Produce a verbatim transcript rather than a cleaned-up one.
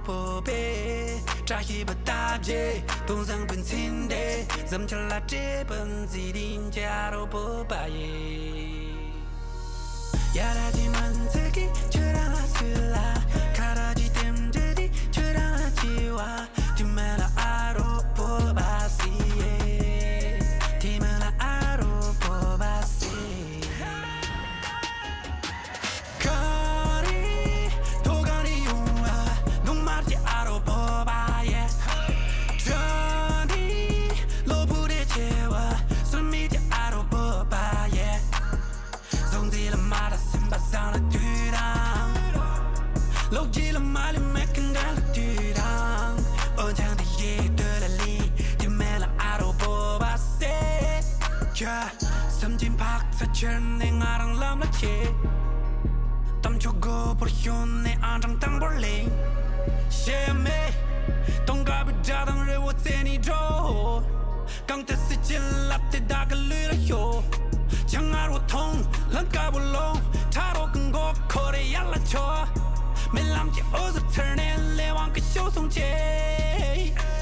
སྤོབས་པས་བཀྲ་ཤིས་པ་བཏབ་རྗེས་དུང་བཟང་པོའི་མཚན་དེ་འཛུམ་ཆར་ལ་སྤྲས་པ་མཛེས་ལྡན་གྱི་ཨ་རོ་སྤོབས་པ་ཡིས། ཡ་ར་ཇི་མན་ཚེ་གི་ཁྱོད་རང་ལ་སུ་ལ་ཁ་ར་ཇི་ཏེམ་ཇི་དི་ཁྱོད་རང་ལ་ཅི་བ་དུ་མེ་ལ་ཨ་རོ་སྤོབས་པ་སི་ཡེ་དེ་མེ་ལ་ཨ་རོ་སྤོབས་པ་སི། ཁ་རི་ཐོ་ག་རི་ཡོང་བ་ནུ་མར་གྱི་ཨ་རོ་སྤོབས་པ་ཡེ། ཇ་འདི་ལོ་བུ་རེ་ཆེ་བ་སུ་མི་གྱི་ཨ་རོ་སྤོབས་པ་ཡེ། ཟོང་ཙི་ལ་མ་ར་སེམས་པ་བཟང་ལ་དུས་དང་། ལོག་ཅི་ལ་མ་ལི་མེ་ཀན་དྲན་ལ་དུས་དང་། ཨོ་ཅང་དི་ཡེ་དོ་ལ་ལི་དི་མེ་ལ་ཨ་རོ་སྤོབས་པ་སེ། ཁྱ་སེམས་ཅན་འཕག་ཚ་ཆེར་ནས་ང་རང་ལམ་ལ་ཆེ། གཏམ་ཆོ་གོ་པོར་ཤོན་ནས་ཨང་གྲངས་དང་པོར་ལེན། ཤེས་མེད་གཏོང་དཀའ་བའི་དགྲ་དང་རི་བོ་རྩེ་ནས་འགྲོ། གང་དེ་སྲིད་ཀྱི་ལབ་དེ་བདག་གི་ལུས་ལ་ཤོ། ཆང་ངར་བོ་ཐོང་ལམ་དཀར་བོ་ལོང་ཁྲ་རོག་གི་མགོ་ཁོ་རེ་ཡར་ལ་ཆོ། མི་ལམ་གྱི་འོ་ཟུར་ཚར་ནས་ལས་དབང་གི་ཤོ་སོང་ཆེ།